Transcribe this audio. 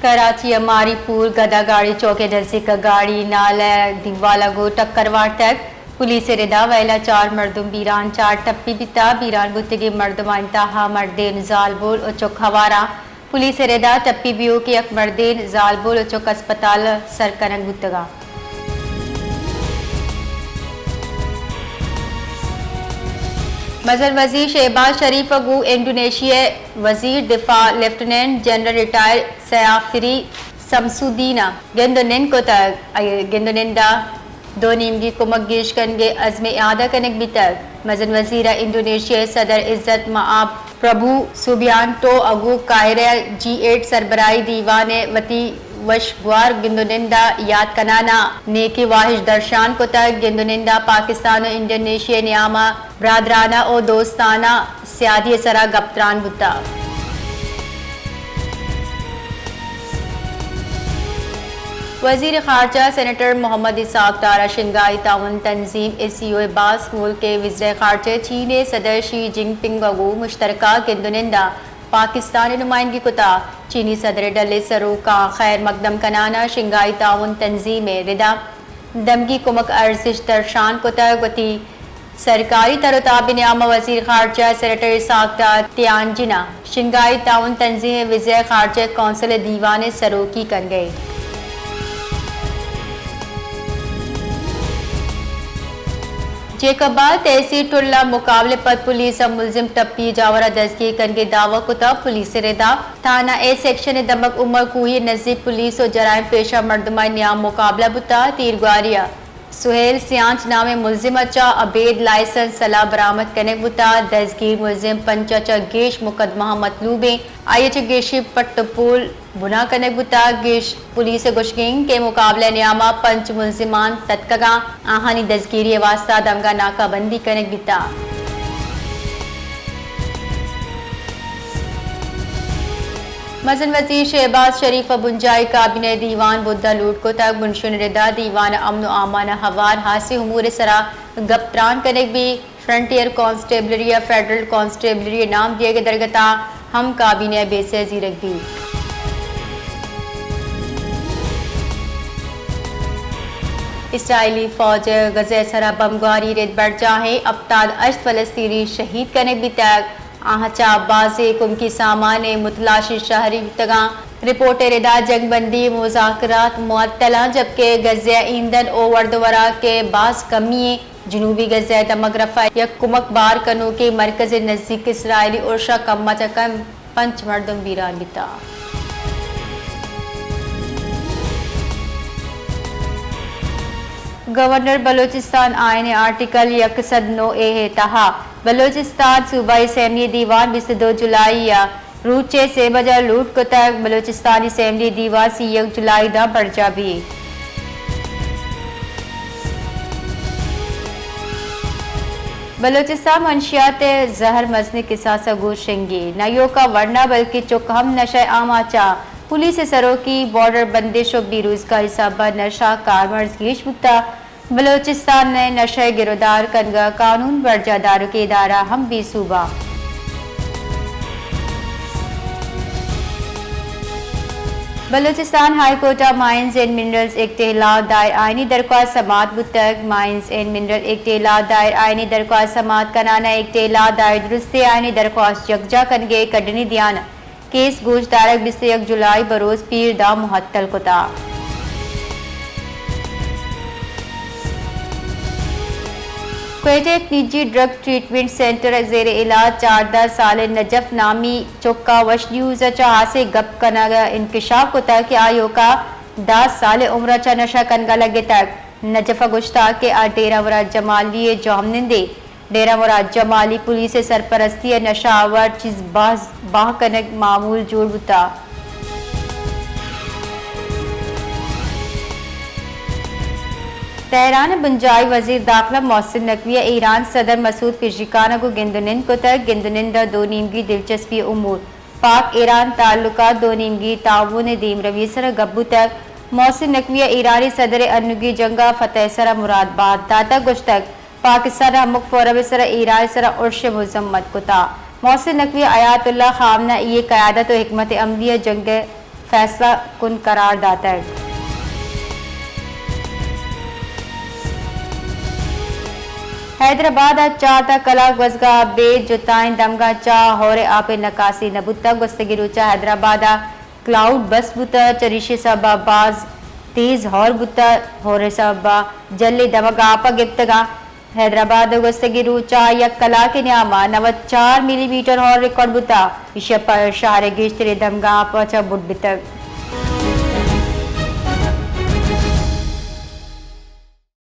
کراچی ء ماری پور گدا گاڑی چوک ء نزیک ء گاڑی نال ء دیوال ء گوں ٹکر وارتگ۔ پولیس ء ردا ویل ء چار مردم بیران، چار ٹپی بیتا۔ بیران بوتگیں مردمانی تہا مردین، زالبول و چک ہواراں۔ پولیس ء ردا ٹپی بیوک ء یک مردین، زالبول و چک اسپتال ء سر کنگ بوتگاں۔ مزن وزیر شہباز شریف ء گوں انڈونیشیا ء وزیر دفاع لیفٹیننٹ جنرل ریٹائر سیافری سمسودین ء گند ء نند کتگ۔ آئی ء گند ء نند ء دو نیمگی کمک گیش کنگ ء عزم ء اعادہ کنگ بیتگ۔ مزن وزیر ء انڈونیشیا ء صدر عزت مآب پربھو سوبیانٹو ء گوں قاہرہ ء جی ایٹ سربراہی دیوان ء وتی وشگوار گند ء نند ء یات کنان ء نیکی واہش درشان کتگ۔ گند ء نند ء پاکستان ء انڈونیشیا ء نیام ء برادرانہ ء دوستانہ سیادی ء سرا گپ تران بوتگ۔ وزیر خارجہ سینیٹر محمد اسحاق ڈار ء شنگھائی تعاون تنظیم ایس سی او ء باس ملک ء وزرائے خارجہ چین ء صدر شی جن پنگ ء گوں مشترکہ گند ء نند ء پاکستان ء نمائندگی کتگ۔ چینی صدر ء ڈل ء سروکاں خیر مقدم کنان ء شنگھائی تعاون تنظیم ء ردا دمگی کمک ء ارزشت درشان کتگ۔ وتی سرکاری تر و تاب ء نیام ء وزیر خارجہ سینیٹر اسحاق ڈار تیانجن ء شنگھائی تعاون تنظیم ء وزرائے خارجہ کونسل ء دیوان ء سروکی کنگ ء انت۔ جیکب آباد تحصیل ٹل ء مقابلہ پد پولیس ء ملزم ٹپی جاور ء دزگیر کنگ ء دعوی کتگ۔ پولیس ء ردا تھانہ اے سیکشن ء دمگ عمر کوہی ء نزیک پولیس و جرائم پیشہ مردمانی نیام مقابلہ بوتگ۔ تیرگواری ء سہیل سیانچ نامیں ملزم ء چہ ابید لائسنس سلاہ برآمد کنگ بوتگ۔ دزگیر ملزم پنچ ء چہ گیش مقدمہ ء مطلوب انت۔ آئی ء چہ گیشیں پٹ ء پول بنا کنگ بوتگ۔ گیش پولیس ء گوشگ انت کہ مقابلہ ء نیام ء پنچ ملزمان تتکگاں، آہانی دزگیری ء واستہ دمگا ناکہ بندی کنگ بیتگ۔ مزن وزیر شہباز شریف ء بنجاہی کابینہ ء دیوان بدھ ء لوٹ کتگ۔ بنشون ء ردا دیوان ء امن و امان ء ہوار ہاسیں امور ء سرا گپ تران کنگ بیت۔ فرنٹیئر کانسٹیبلری ء فیڈرل کانسٹیبلری ء نام دیگ ء درگت ء ہم کابینہ ء بیسہ ء زیرگ بیت۔ اسرائیلی فوج ء غزہ ء سرا بمبگواری رد برجاہ ء ہپتاد ہشت فلسطینی شہید کنگ بیتگ۔ آہاں چہ بازیں کمکی سامان ء متلاشی شہری بوتگاں۔ رپورٹ ء ردا جنگ بندی مذاکرات معطل آں، جبکہ غزہ ء ایندھن و ورد و وراک ء باز کمی انت۔ جنوبی غزہ ء دمگ رفح ء یک کمک بار کنوکیں مرکز ء نزیک اسرائیلی ارش ء کم ء چہ کم پنچ مردم بیران بیتگ۔ گورنر بلوچستان آئین ء آرٹیکل یک سد نو اے ء تہا بلوچستان صوبائی اسمبلی دیوان بیست ء دو جولائی ء روچ ء سے بجہ لوٹ کتگ۔ بلوچستان اسمبلی دیوان سی یک جولائی داں برجاہ بیت۔ بلوچستان منشیات ء زہر مزنیں کساس ء گوں شنگی، نہ ایوکا ورنا بلکیں چک ہم نشہ ء آماچ ء۔ پولیس ء سروکی بارڈر بندش و بے روزگاری سبب ء نشہ کارمرز گیش بوتگ۔ بلوچستان ء نشہ ء گرودار کنگ ء قانون برجاہ دارکیں ادارہ ہم بے سوب ء۔ بلوچستان ہائی کورٹ ء مائنز اینڈ منرلز ایکٹ ء ہلاپ دائر آئینی درخواست سماعت بوتگ۔ مائنز اینڈ منرل ایکٹ ء ہلاپ دائر آئینی درخواست سماعت کنان ء ایکٹ ء ہلاپ دائر درستیں آئینی درخواست یکجا کنگ ء کڈنی دیان کیس گوش دارگ بیست و یک جولائی بروز پیر داں معطل کتگ۔ کوئٹہ یک نجی ڈرگ ٹریٹمنٹ سینٹر ء زیر علاج چاردہ سالیں نجف نامی چک ء وش نیوز ء چہ ہاسیں گپ کنگ ء انکشاف کتگ کہ آ ایوکا دہ سالیں عمر ء چہ نشہ کنگ ء لگتگ۔ نجف ء گوشتگ کہ آ ڈیرہ مراد جمالی ء جاہمنندے۔ ڈیرہ مراد جمالی پولیس ء سرپرستی ء نشہ آور چیز باز بہا کنگ معمول جوڑ بوتگ۔ تہران ء بنجاہی وزیر داخلہ محسن نقوی ء ایران صدر مسعود پزشکیان ء گوں گند ء نند کتگ۔ گند ء نند ء دو نیمگی دلچسپی امور، پاک ایران تعلقات، دو نیمگی تعاون ء دیمروی ء سر ء گپ بوتگ۔ محسن نقوی ء ایرانی صدر ء انوگی جنگ ء فتح ء سر ء مراد بات داتگ، گوشتگ، پاکستان ء ہمک فورم ء سر ء ایران ء سر ء ارش ء مذمت کتگ۔ محسن نقوی ء آیات اللہ خامنہ ای ء قیادت ء حکمت عملی ء جنگ ء فیصلہ کن قرار داتگ۔ حیدرآباد ءَ چار تا کلاک گوزگا بے جتائیں دمگاں چہ ہور ءِ آپ ءِ نکاسی نہ بوتگ۔ گوستگیں روچ ءَ حیدرآباد ءَ کلاؤڈ بس بوتگ، چریشی ءِ سبب ءَ باز تیز ہور بوتگ۔ ہور ءِ سبب ءَ جھلیں دمگ آپ ءَ گپتگ اَنت۔ حیدرآباد ءَ گوستگیں روچ ءَ یک کلاک ءِ نیام ءَ نود چار ملی میٹر ہور ریکارڈ بوتگ۔ ایشی ءَ پد شہر ءِ گیشتریں دمگاں آپ ءَ چہ بڈ بیتگ۔